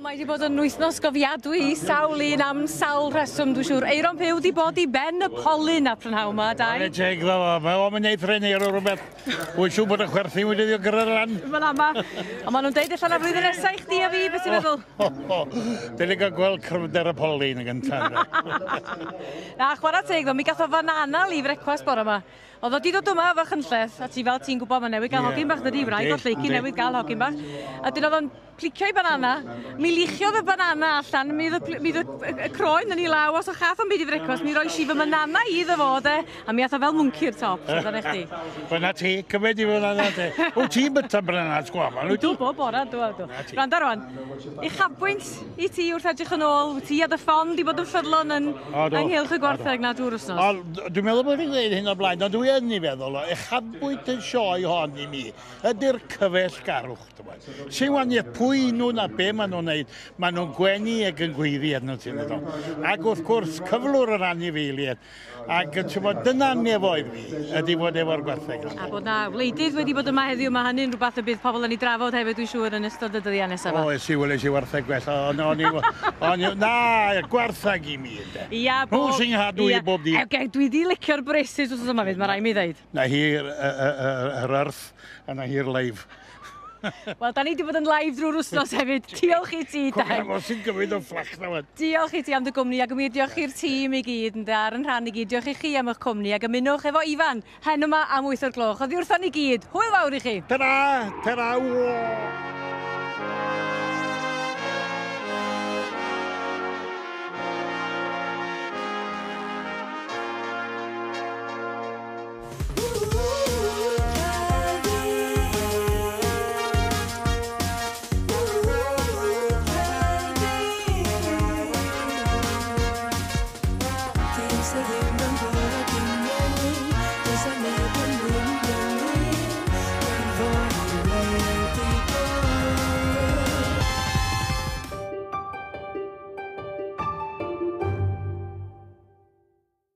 Mae wedi bod yn wythnos gofiadwy i sawl un am sawl rheswm, dwi'n siŵr. Eiron Pugh wedi bod i ben y polyn a prynhawn 'ma, Dai. Whare teg iddo fo, mae o'n mynd neud ffreni'r o rhywbeth. Wy'n siŵr bod y chwerthin wedi ddio gyrraedd lan. Fel ama. Ond maen nhw'n deud allan ar flwyddyn nesaf i chdi a fi, beth ti'n feddwl? Dyn ni'n cael gweld cryfder y polyn yn gyntaf. Na, chwarae teg ddo, mi gath o fanana i frecwast bore yma. Oedd o di dod yma efo Chynlleth, a ti fel ti'n gwybod, mae newydd gael hogyn bach dydi, wraig o Lleucu newydd gael hogyn bach. A dyn oedd o'n plicio i banana, mi luchiodd y banana allan, mi oedd y, mi oedd y, y, croen yn ei law, os o chath o'n byd i frecwast, mi roes i fy banana iddo fo, de, a mi ath o fel mwnci'r top, so dyna chdi. Fyna ti, cymryd i banana ti. Wyt ti'n byta bananas gwahanol, wyt ti? Dw, bob bora, dw, dw. Randa rwan, uchafbwynt i ti wrth edrych yn ôl, wyt ti a dy ffon di bod yn ffyddlon yn ynghylch y gwartheg na drwy'r wythnos? O, dwi'n meddwl bod fi'n dweud hyn o blaen, ond dwi yn ei feddwl o, uchafbwynt y sioe hon i mi ydy'r cyfeillgarwch, ti'n gwbod. Sy'n wahaniaeth pwy nhw na be maen nhw'n neud, maen nhw'n gwenu ac yn gweiddi arno ti'n meddwl. Ac wrth gwrs, cyflwr yr anifeiliaid, Ac ti'n bod, dyna nefoedd fi, ydy fod efo'r gwartheg. A bod na wleidydd wedi bod yma heddiw, mae hynny'n rhywbeth y bydd pobl yn ei drafod hefyd, dwi'n siŵr, yn ystod y dyddiau nesaf. O, es i, weles i wartheg gwell. O'n, o'n i, o'n i, na, gwartheg i mi, ynde. Ia, bob... Nhw sy'n nghadw i bob dydd. Okay, dwi di licio'r braces wrth yma fyd, mae rhaid mi ddeud. Na hi'r yr earth, a na hi'r live. Wel, da ni wedi bod yn live drwy'r wythnos hefyd. Diolch i ti, Dan. Cwrdd sy'n gymryd o fflach na wan. Diolch i ti am dy gwmni ac wir diolch i'r tîm i gyd yn ar yn rhan i gyd. Diolch i chi am eich cwmni ac ymunwch efo Ifan hen yma am 8 o'r gloch. Oddi wrthon ni gyd. Hwyl fawr i chi. Ta-ra! Ta-ra!